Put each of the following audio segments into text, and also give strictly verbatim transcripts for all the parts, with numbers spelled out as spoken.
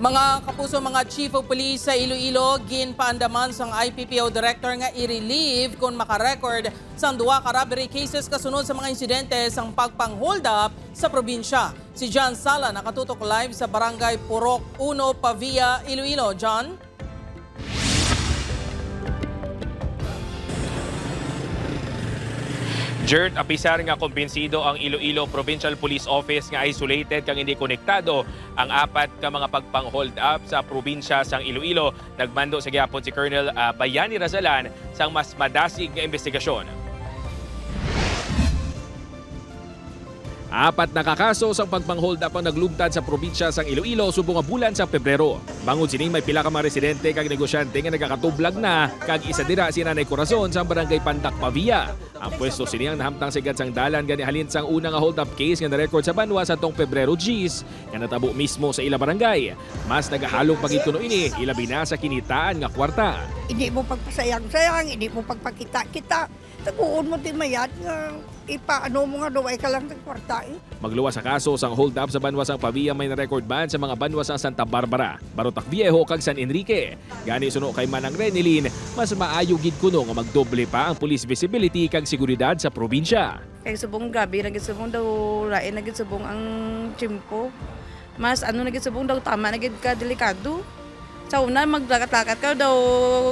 Mga kapuso, mga Chief of Police sa Iloilo ginpaandaman sang I P P O Director nga i-relieve kon maka-record sang duha ka robbery cases kasunod sa mga insidente sang pagpang-hold up sa probinsya. Si John Sala nakatutok live sa Barangay Purok Uno, Pavia, Iloilo. John? Jert, apisar nga kumbinsido ang Iloilo Provincial Police Office nga isolated kag hindi konektado ang apat ka mga pagpang-hold up sa probinsya sang Iloilo, nagmando sa gihapon si Colonel, ah, Bayani Razalan sang mas madasig nga investigasyon. Apat na ka kaso sang pagpang-hold up ang naglubtad sa probinsya sang Iloilo subong nga bulan sa Pebrero. Bangod sini, may pila ka mga residente kag negosyante nga nagakatublag na, kag isa dira si Nanay Corazon sang Barangay Pandak, Pavia. Ang pwesto sini ang nahamtang sa igad sang dalan gani halin sang una nga hold-up case nga na-record sa banwa sa tong Pebrero diyes nga natabo mismo sa ila barangay. Mas nagahalong pa gid kuno ini, ilabi na sa kinitaan nga kwarta. Hindi mo pagpasayang-sayang, hindi mo pagpakita-kita. Taguon mo ti mayad nga ipaano mo nga daw ay ka lang ng kwarta, eh. Magluwas sa kaso sang hold-up sa banwa sang Pavia, may na-record man sa mga banwa sang Santa Barbara, Barotac Viejo, kag San Enrique. Gani, suno kay Manang Renilyn, mas maayo gid kuno nga magdoble pa ang police visibility kag seguridad sa probinsya. Kay subong grabe na gid subong daw, lain na gid subong ang tiyempo. Mas ano na gid subong daw, tama na gid ka delikado. Sa una, maglakat-lakat ka daw,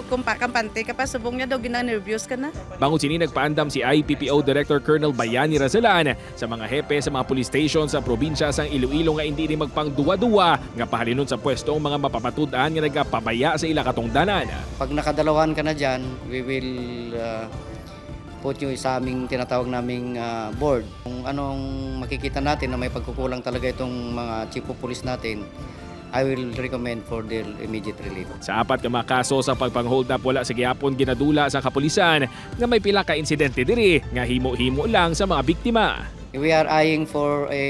kumpa-, kampante ka pa, subong niya daw, gina-nervyos ka na. Bangod sini, nagpaandam si I P P O Director Colonel Bayani Razalan sa mga hepe sa mga police station sa probinsya sang Iloilo nga indi ni magpangduwa-duwa nga pahalinon sa pwesto ang mga mapamatud-an nga nagapabaya sa ila katungdanan. Pag nakadalawahan ka na dyan, we will, uh, put you sa aming tinatawag naming, uh, board. Kung anong makikita natin na may pagkukulang talaga itong mga chief of police natin, I will recommend for their immediate relief. Sa apat ka mga kaso sa pagpang-hold up, wala sa gihapon ginadula sa kapulisan nga may pila ka insidente diri nga himo-himo lang sa mga biktima. We are eyeing for a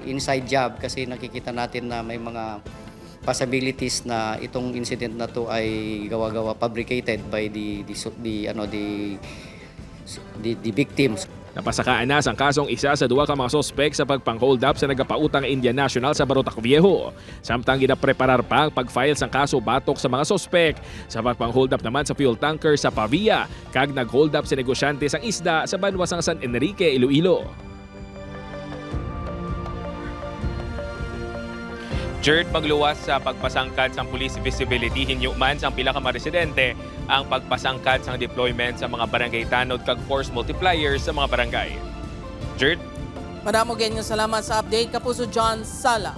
inside job kasi nakikita natin na may mga possibilities na itong incident na to ay gawa-gawa fabricated by the, the, su-, the, ano, the, the, the victims. Napasakaan na sang kasong isa sa duha ka mga suspek sa pagpang-hold up sa nagapautang nga Indian national sa Barotac Viejo. Samtang ginapreparar pa ang pag-file sang kaso batok sa mga suspek sa pagpang-hold up naman sa fuel tanker sa Pavia kag nag-hold up sa negosyante sang isda sa banwa sang San Enrique, Iloilo. Jert, magluwas sa pagpasangkad sang police visibility, hinyo man sang pila ka mga residente ang pagpasangkad sang deployment sa mga barangay tanod kag force multipliers sa mga barangay. Jert? Madamo gid nga salamat sa update, Kapuso John Sala.